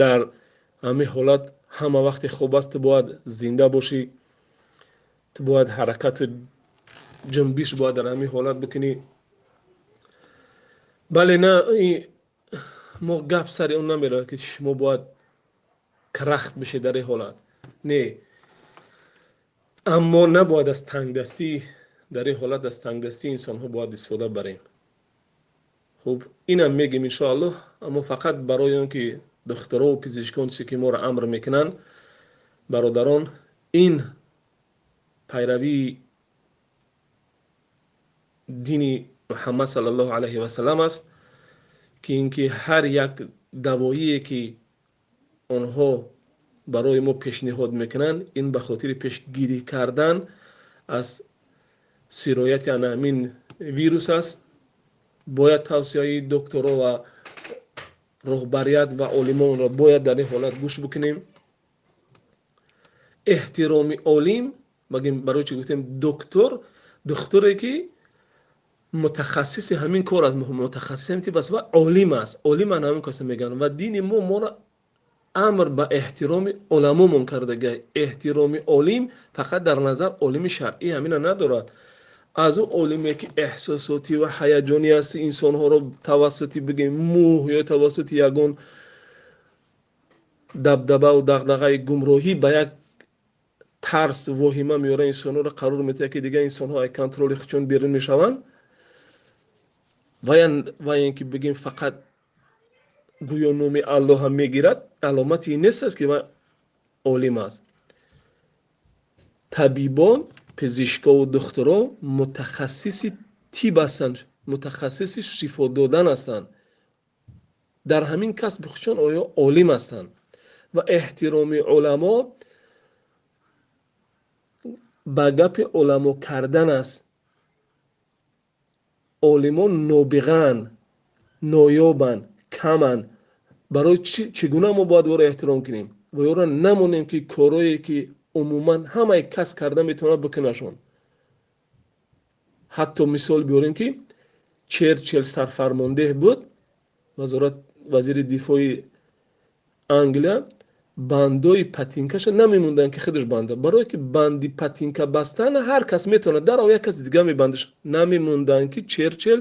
[SPEAKER 1] дар ҳамин ҳолат ҳама вақте хоб аст, ту бояд зинда бошӣ, ту бояд ҳаракату ҷунбиш бояд дар ҳамин ҳолат бикунӣ. Бале, на, мо гап сари он намеравад, ки шумо бояд карахт бишед дар ин ҳолат, не, аммо набояд аз тангдастӣ, дар ин ҳолат аз тангдастии инсонҳо бояд истифода барем. Хуб, инам мегем, иншоаллоҳ, аммо фақат барои он ки духтурову пизишкон чизе ки моро амр мекунанд, бародарон, ин пайравии дини Муҳаммад саллаллоҳу алайҳи васаллам аст, ки ин ки ҳар як давоие ки онҳо барои мо пешниҳод мекунанд, ин ба хотири пешгирӣ кардан аз сирояти ана ҳамин вирус аст. Бояд тавсияи докторо ва роҳбарият ва олимонро бояд дар ин ҳолат гӯш бикунем. Эҳтироми олим, барои чӣ гуфтем доктор, духтуре ки мутахассиси ҳамин кор аст, мутахассиси ҳамин тиб аст ва олим аст. Олим ана ҳамин каса мегӯянд ва дини мо моро амр ба эҳтироми оламомон кардага. Эҳтироми олим фақат дар назар олими шаръӣ ҳамина надорад. Аз ӯ олиме ки эҳсосотӣ ва ҳаяҷонӣ аст, инсонҳоро тавассути бигем мӯҳ ё тавассути ягон дабдабаву дағдағаи гумроҳӣ ба як тарс воҳима меорад, инсонҳоро қарор метиҳад ки дигар инсонҳо аз контроли худшон берун мешаванд. Ва ин ки бигем фақат гӯё номи Аллоҳа мегирад, аломати ин нест аст ки вай олим аст. Табибон, пизишкову духтуро мутахассиси тиб ҳастанд, мутахассиси шифо додан ҳастанд. Дар ҳамин касби худшон оё олим ҳастанд. Ва эҳтироми уламо ба гапи уламо кардан аст. Олимон нобиғанд, ноёбанд, каманд. Барои чӣ гуна мо бояд ӯро эҳтиром кунем? Ва ӯро намонем ки корое ки умуман ҳамаи кас карда метавонад бикунашон. Ҳатто мисол биёрем ки Черчилл сарфармондеҳ буд, вазири дифои Англия, бандои патинкаша намемонданд ки худаш банда. Барое ки банди патинка бастан ҳар кас метавонад, дар як каси дига мебандаш. Намемонданд ки Черчилл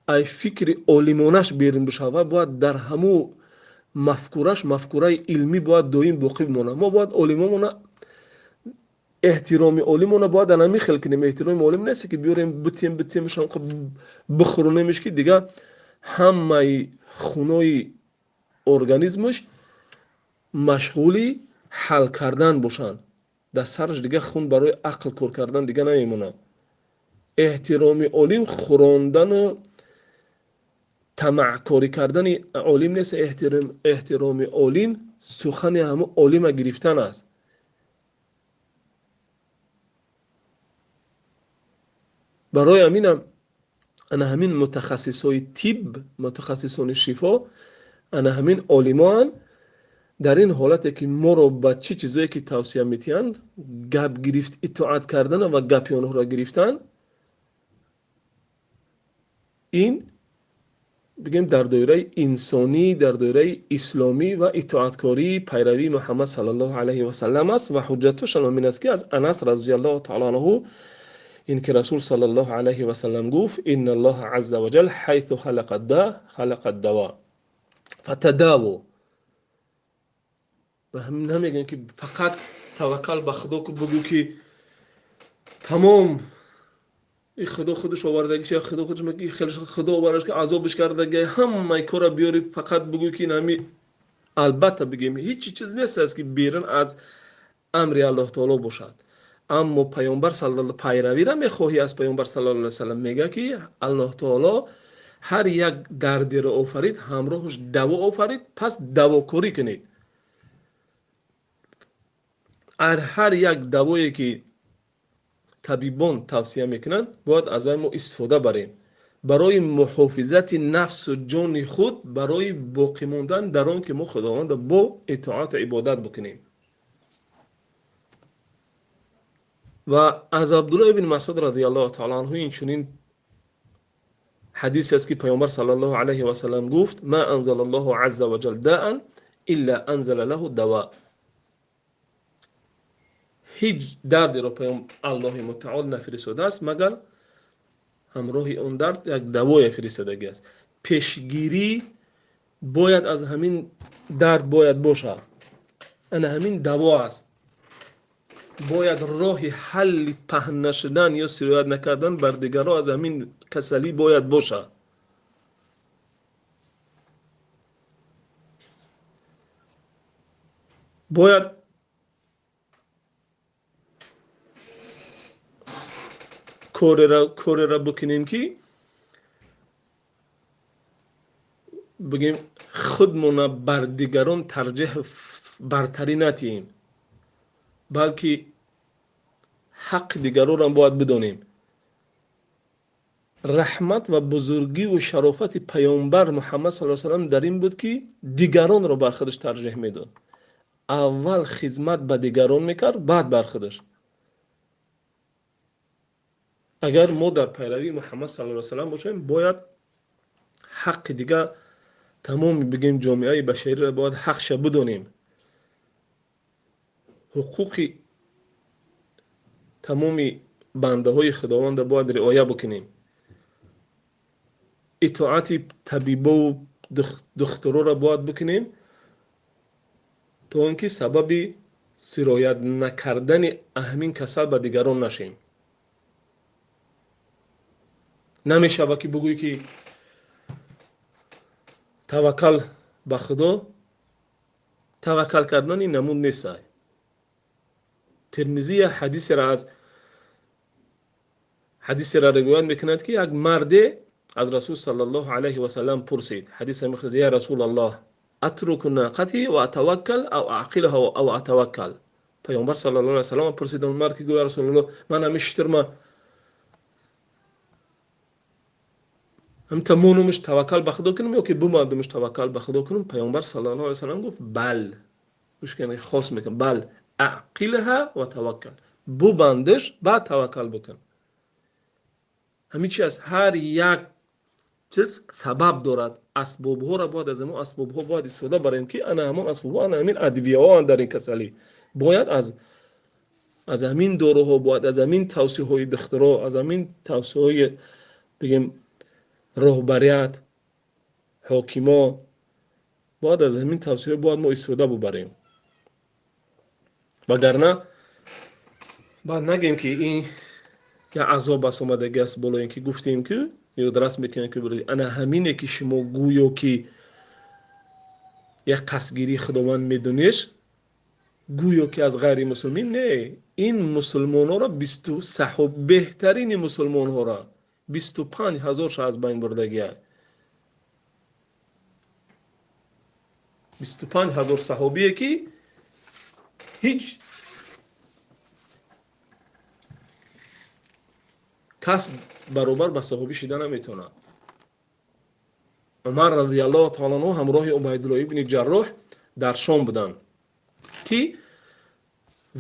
[SPEAKER 1] ай фикри олимонаш берун бишавад, бояд дар ҳамун мафкураш, мафкураи илмӣ бояд доим боқӣ бимонад. Мо бояд олимонмона эҳтироми олимона бояд ана ҳамин хел кунем. Эҳтироми олим нест ки биёрем битем, битемшон бихӯронемш ки дига ҳамаи хунои организмаш машғули ҳал кардан бошанд. Дар сараш дига хун барои ақл кор кардан дига намемонад. Эҳтироми олим хӯрондану тамаъкорӣ кардани олим нест. Эҳтироми олим сухани ҳамун олима гирифтан аст. Барои ҳаминам ана ҳамин мутахассисои тиб, мутахассисони шифо, ана ҳамин олимоанд дар ин ҳолате ки моро ба чӣ чизое ки тавсия метиҳанд, гап гирифт, итоат кардан ва гапи онҳоро гирифтан, ин бигем дар доираи инсонӣ, дар доираи исломӣ ва итоаткории пайравии Муҳаммад саллаллоҳу алайҳи васаллам аст. Ва ҳуҷҷатошон ҳамин аст ки аз Анас разияллоҳу таъала анҳу ин ки Расул саллаллоҳу алайҳи васаллам гуфт: инна Аллоҳа азза ва ҷал ҳайсу халақа да халақа дава фатадаву. Ба ҳамин намегӯем ки фақат таваккал ба Худо ку, бугӯ ки тамом и Худо худаш овардагиш, я Худо худаш меги, хеле Худо овардаш ки азобаш кардаги, ҳамаи кора биёри фақат бугӯ ки ин ҳами. Албатта бигем ҳеҷ чиз нест аст ки берун аз амри Аллоҳ таоло бошад. Аммо Пайғамбар саллаллоҳу пайравиро мехоҳӣ аз Пайғамбар саллаллоҳу алайҳи васаллам, мега ки Аллоҳ таоло ҳар як дардеро офарид, ҳамроҳаш даво офарид, пас давокорӣ кунед. Ҳар як давое ки табибон тавсия мекунанд, бояд аз вай мо истифода барем барои муҳофизати нафсу ҷони худ, барои боқӣ мондан дар он ки мо Худовандро бо итоату ибодат бикунем. Ва аз Абдуллоҳ ибн Масъуд радиаллоҳу таъала анҳу инчунин ҳадисе аст ки Пайғамбар саллаллоҳу алайҳи васаллам гуфт: ма анзалаллоҳу азза ва ҷал даан илла анзала лаҳу дава. Ҳеҷ дардеро Аллоҳи мутаол нафиристодааст, магар ҳамроҳи он дард як давое фиристодагӣ аст. Пешгирӣ бояд аз ҳамин дард бояд бошад. Ана ҳамин даво аст. Бояд роҳи ҳалли паҳн нашудан ё сироят накардан бар дигарро аз ҳамин касалӣ бояд бошад. Бояд кореро бикунем ки бигем худмона бар дигарон тарҷеҳ бартарӣ натиҳем, балки ҳаққи дигаронро бояд бидонем. Раҳмат ва бузургиву шарофати Паёмбар Муҳаммад саллаллоҳу алайҳи васаллам дар ин буд, ки дигаронро бар худаш тарҷеҳ медод. Аввал хизмат ба дигарон мекард, баъд бар худаш. Агар мо дар пайравии Муҳаммад саллаллоҳу алайҳи васаллам бошем, бояд ҳаққи дигар тамоми бигем ҷомеаи башариро бояд ҳақша бидонем. Ҳуқуқи тамоми бандаҳои Худовандро бояд риоя бикунем. Итоати табибову духтуроро бояд бикунем, то он ки сабаби сироят накардани ҳамин касал ба дигарон нашем. Намешавад, ки бигӯӣ, ки таваккал ба Худо. Таваккал кардани намуд нестай. Термизия ҳадисеро аз ҳадисеро ривоят мекунад, ки як марде аз Расул саллаллоҳу алайҳи васаллам пурсид. Ҳадиса мехоҳад: я Расулаллоҳ, атруку нақати ва атаваккал ав аъқилҳа ав атаваккал? Паёмбар саллаллоҳу алайҳи васаллам пурсид он мард, ки гӯя: Расулаллоҳ, ман ҳамин шутурма ҳамта монумш, таваккал ба Худо кунам ё ки бимандумш, таваккал ба Худо кунам? Паёмбар саллаллоҳу алайҳи васаллам гуфт: бал, гӯш кун, хос мекунам, бал аъқилҳа ва таваккал, бубандиш, баъд таваккал бикун. Ҳамин чи аст? Ҳар як чиз сабаб дорад. Асбобҳоро бояд, аз ҳамон асбобҳо бояд истифода барем, ки ана ҳамон асбобҳо, ана ҳамин адвияҳоанд. Дар ин касалӣ бояд аз ҳамин доруҳо, бояд аз ҳамин тавсияҳои духтуро, аз ҳамин тавсияҳои бигем роҳбарият, ҳокимо, бояд аз ҳамин тавсияҳо бояд мо истифода бубарем. Вагарна баъд нагем, ки ин як азоб аст, омадагӣ аст болои ин, ки гуфтем, ки ёдрас мекунем, ки ана ҳамине, ки шумо гӯё ки як қасдгирии Худованд медонеш, гӯё ки аз ғайри мусулмин. Не, ин мусулмонҳоро, бисту саҳоб, беҳтарини мусулмонҳоро, 25 000-ша аз байн бурдагия. 25 000 саҳобие, ки ҳеҷ кас баробар ба саҳобӣ шида наметавонад. Умар радиаллоҳу таала анҳу ҳамроҳи Убайдулло ибни Ҷарроҳ дар Шом буданд, ки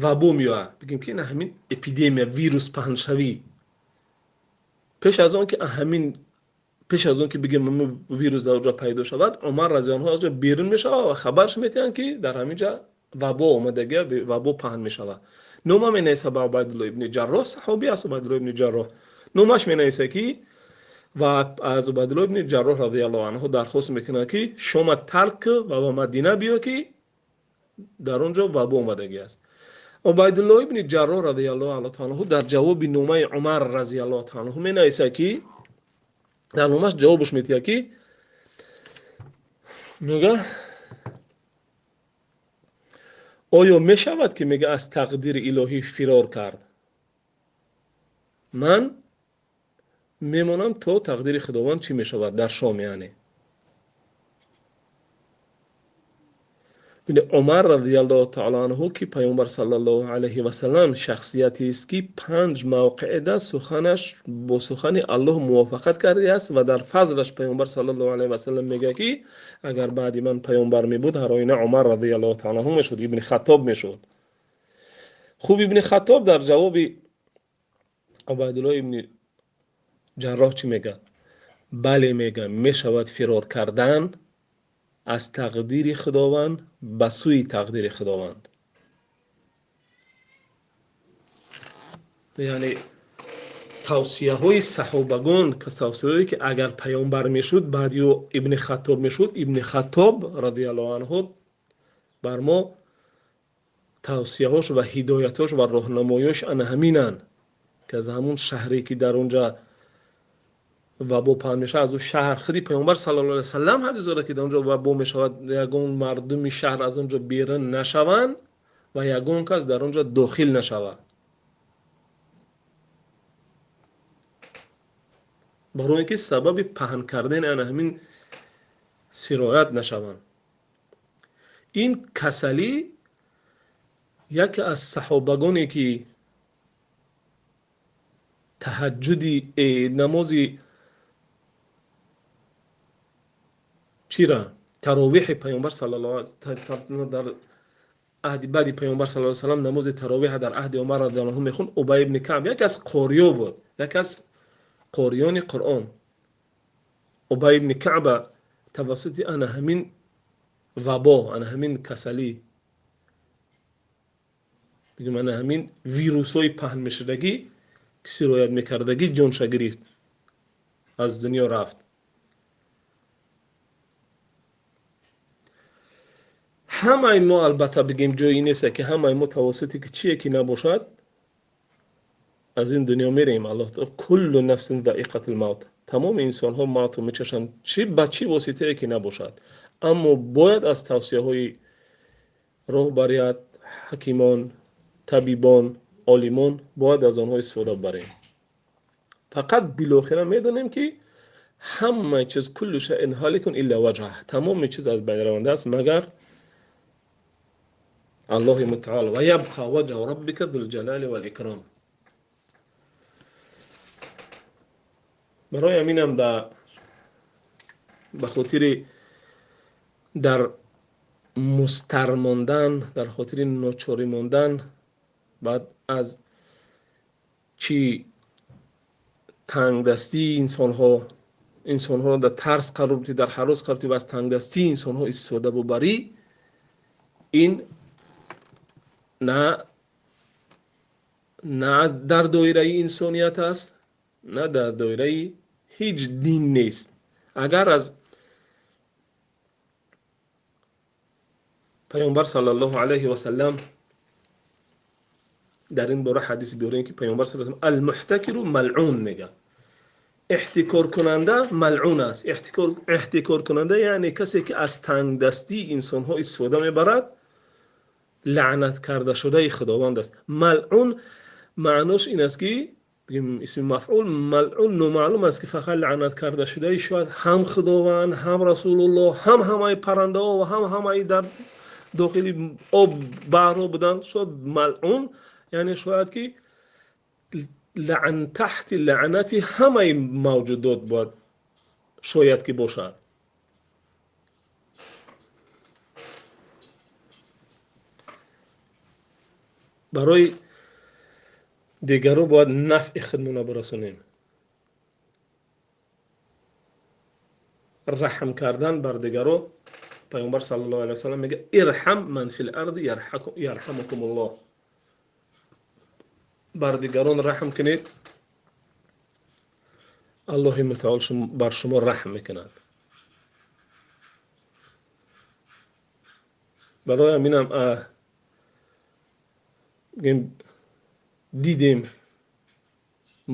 [SPEAKER 1] вабо меояд, бигем ки ҳамин эпидемия, вирус паҳншавӣ. Пеш аз он ки ҳамин, пеш аз он ки бигем вирус дар ҷо пайдо шавад, Умар разиаллоҳу аз ҷо берун мешавад ва хабарш метиҳанд, ки дар ҳамин ҷа вабо омадагия, вабо паҳн мешавад. Нома менависа ба Убайдулло ибни Ҷарроҳ. Саҳобӣ аст Убайдулло ибни Ҷарроҳ. Номаш менависа, ки ва аз Убайдулло ибни Ҷарроҳ радиаллоҳу анҳу дархост мекунад, ки Шома тарк ва ба Мадина биё, ки дар он ҷо вабо омадагӣ аст. Убайдулло ибни Ҷарроҳ радиаллоҳу таала анҳу дар ҷавоби номаи Умар разиаллоҳу таала анҳу менависа, ки дар номаш ҷавобаш метиҳад, ки мега: оё мешавад, ки мега аз тақдири илоҳӣ фирор кард? Ман мемонам, то тақдири Худованд чӣ мешавад дар Шом. Яъне Умар радиаллоҳу таала анҳу, ки Паёмбар саллаллоҳу алайҳи васалам шахсиятест, ки панҷ мавқеъда суханаш бо сухани Аллоҳ мувофиқат кардааст ва дар фазлаш Паёмбар саллаллоҳу алайҳи васалам мегӯяд, ки агар баъди ман паёмбар мебуд, ҳар оина Умар радиаллоҳу таала анҳу мешуд, Ибни Хаттоб мешуд. Хуб, Ибни Хаттоб дар ҷавоби Убайдулло ибни Ҷарроҳ чӣ мегӯяд? Бале, мегӯяд, мешавад фирор кардан аз тақдири Худованд ба сӯи тақдири Худованд. Яъне тавсияҳои саҳобагон, тавсияҳое, ки агар паёмбар мешуд, баъди ӯ Ибни Хаттоб мешуд, Ибни Хаттоб радиаллоҳу анҳу бар мо тавсияҳош ва ҳидоятҳош ва роҳнамоиёш ана ҳаминанд, ки аз ҳамун шаҳре, ки дар он ҷа вабо паҳн мешавад, аз ӯ шаҳр, худи Паёмбар саллаллоҳу алайҳи васаллам ҳадис дорад, ки дар он ҷо вабо мешавад, ягон мардуми шаҳр аз он ҷо берун нашаванд ва ягон кас дар он ҷо дохил нашавад, барои ин ки сабаби паҳн кардани ана ҳамин сироят нашаванд. Ин касалӣ яке аз саҳобагоне, ки таҳаҷҷуди намози Чира? Таровиҳи Паёмбар саллаллоҳу алайҳи дар аҳди баъди Паёмбар саллаллоҳу алайҳи васаллам намози таровиҳ дар аҳди Умар радиаллоҳу анҳу мехонд. Убай ибни Каъб яке аз қориё буд, яке аз қориёни Қуръон. Убай ибни Каъба тавассути ана ҳамин вабо, ана ҳамин касалӣ, бигем ана ҳамин вирусҳои паҳн мешудагӣ ки сироят мекардагӣ ҷонша гирифт, аз дунё рафт. Ҳамаи мо албатта бигем ҷои нест ки ҳамаи мо тавассути ки чие ки набошад аз ин дунё мерем. Аллоҳ куллу нафсин заиқатул мавт, тамоми инсонҳо мавтро мечашанд, чи ба чӣ воситае ки набошад. Аммо бояд аз тавсияҳои роҳбарият, ҳакимон, табибон, олимон бояд аз онҳо истифода барем. Фақат билохира медонем ки ҳамаи чиз куллу шайъин ҳоликун илла ваҷҳаҳ, тамоми чиз аз байн раванда аст магар Аллоҳи мутаол. Ва ябқа ваҷҳу роббика зул ҷалоли вал икром. Барои ҳаминам ба хотири дар мустар мондан, дар хотири ночорӣ мондан, баъд аз чӣ тангдастии инсонҳо, инсонҳоро дар тарс қарор бидӣ, дар ҳарос қарор бидӣ ва аз тангдастии инсонҳо истифода бубарӣ, ин на дар доираи инсоният аст, на дар доираи ҳеҷ дин нест. Агар аз Паёмбар саллаллоҳу алайҳи васаллам дар ин бора ҳадис биёрем ки Паёмбар саллаллоҳу алайҳи васаллам алмуҳтакиру малъун мегӯяд, эҳтикоркунанда малъун аст. Эҳтикоркунанда яъне касе ки аз тангдастии инсонҳо истифода мебарад, лаънат карда шудаи Худованд аст. Малъун маънош ин аст ки исми мафъул малъун номаълум аст ки фақат лаънат карда шудаи шояд ҳам Худованд, ҳам Расулуллоҳ, ҳам ҳамаи паррандаҳо ва ҳам ҳамаи дар дохили об баҳрҳо буданд. Шояд малъун яъне шояд ки таҳти лаънати ҳамаи мавҷудот бояд шояд ки бошад. Барои дигаро бояд нафъи худмона бирасонем. Раҳм кардан бар дигаро, Паёмбар саллаллоҳу алайҳи васаллам мегӯяд ирҳам ман фил арди ярҳамукумуллоҳ. Бар дигарон раҳм кунед, Аллоҳи мутаол бар шумо раҳм мекунад. Барои ҳаминам дидем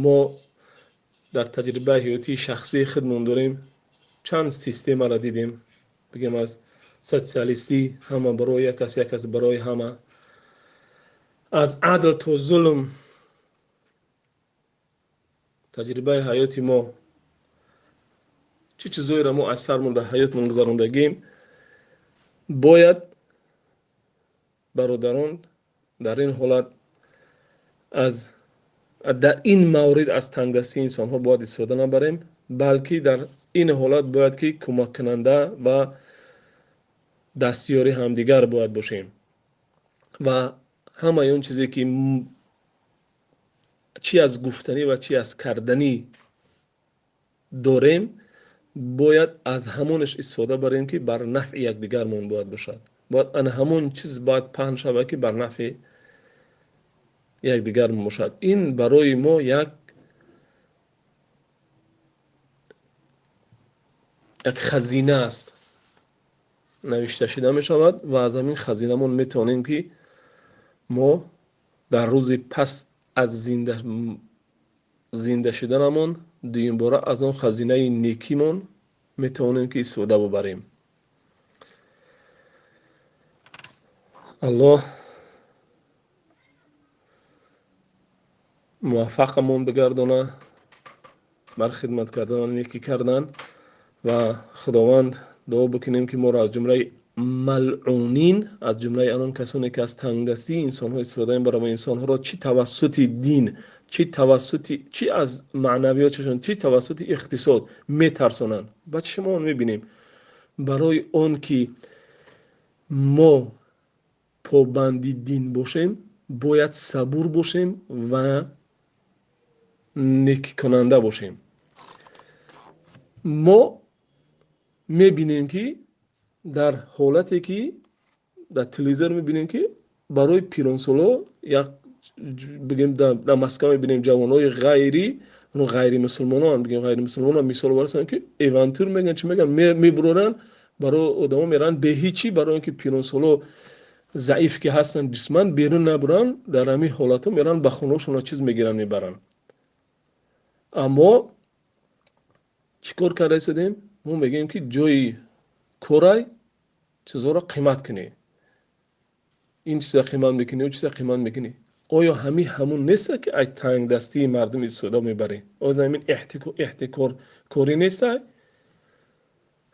[SPEAKER 1] мо дар таҷрибаи ҳаётии шахсии худмон дорем, чанд системаро дидем, бигем аз социалистӣ ҳама барои як кас, як кас барои ҳама, аз адл то зулм. Таҷрибаи ҳаёти мо чӣ чизоеро мо аз сармон дар ҳаётмон гузарондагем, бояд бародарон дар ин ҳолат аз дар ин маврид аз тангдастии инсонҳо бояд истифода набарем, балки дар ин ҳолат бояд ки кӯмаккунанда ва дастёри ҳамдигар бояд бошем ва ҳамаи он чизе ки чӣ аз гуфтанӣ ва чӣ аз карданӣ дорем, бояд аз ҳамонаш истифода барем ки бар нафъи якдигармон бояд бошад. Бояд ана ҳамон чиз бояд паҳн шавад ки бар нафъи якдигармон бошад. Ин барои мо як хазина аст, навишта шуда мешавад ва аз ҳамин хазинамон метавонем ки мо дар рӯзи пас аз зинда шуданамон дуюмбора аз он хазинаи некимон метавонем ки истифода бубарем. Аллоҳ муваффақамон бигардона бар хидмат кардан ва некӣ кардан ва Худованд дуо бикунем ки моро аз ҷумлаи малъунин, аз ҷумлаи анон касоне ки аз тангдастии инсонҳо истифода мебаранд ва инсонҳоро чӣ тавассути дин, чӣ тавассути чӣ аз маънавиётшон, чӣ тавассути иқтисод метарсонанд. Ба чишми он мебинем Барои он ки мо побанди дин бошем, бояд сабур бошем ва некикунанда бошем. Мо мебинем, ки дар ҳолате ки дар телевизор мебинем, ки барои пиронсоло як, бигем, дар Москва мебинем, ҷавонҳои ғайри ғайримусулмонон, бигем, ғайримусулмонон мисол оварастанд, ки авантюр мегӯянд, чӣ мегӯянд, мебуроранд, барои одамо мераванд беҳичӣ, барои он ки пиронсоло заиф ки ҳастанд ҷисман, берун набуранд. Дар ҳамин ҳолатҳо мераванд, ба хонаҳошон чиз мегиранд, мебаранд. Аммо чӣ кор карда истодем? Мо мегӯем, ки ҷои корай чизҳоро қимат кунӣ, ин чиза қимат мекунӣ, он чиза қимат мекунӣ. Оё ҳамин ҳамун неста, ки ай тангдастии мардум истифода мебарӣ? Оё ҳамин эҳтикоркорӣ неста?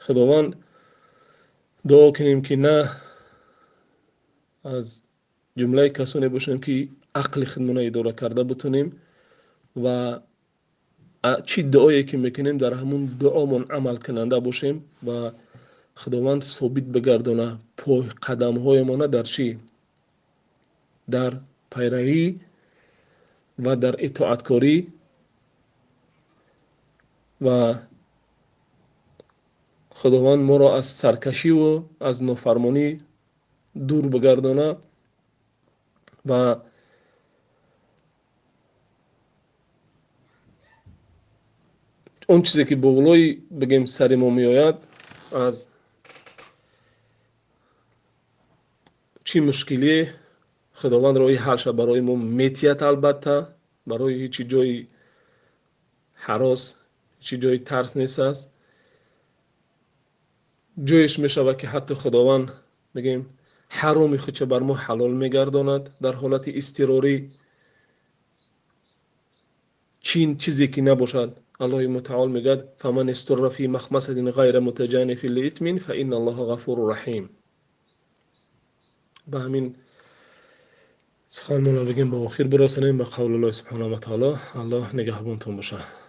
[SPEAKER 1] Худованд, дуо кунем, ки на аз ҷумлаи касоне бошем, ки ақли худмона идора карда бутунем ва чӣ дуое ки мекунем, дар ҳамун дуомон амалкунанда бошем ва Худованд собит бигардона пой қадамҳоямона дар чӣ? Дар пайравӣ ва дар итоаткорӣ. Ва Худованд моро аз саркашиву аз нофармонӣ дур бигардона ва он чизе ки болои, бигем, сари мо меояд, аз чӣ мушкилие, Худованд роҳи ҳалша барои мо метиҳад. Албатта, барои ҳечи ҷои ҳарос, ҳечи ҷои тарс нест аст. Ҷоеш мешавад, ки ҳатто Худованд, бигем, ҳароми худша бар мо ҳалол мегардонад дар ҳолати изтирорӣ. Чин чизе ки набошад, Аллоҳи мутаол мегӯяд: فمن اضطر في مخمصة غير متجانف لإثم فإن الله غفور رحيم. Ба ҳамин суханмонро, бигем, ба охир бирасонем. Ба қавли Аллоҳи субҳонаҳу ва таоло, Аллоҳ нигаҳбонтон бошад.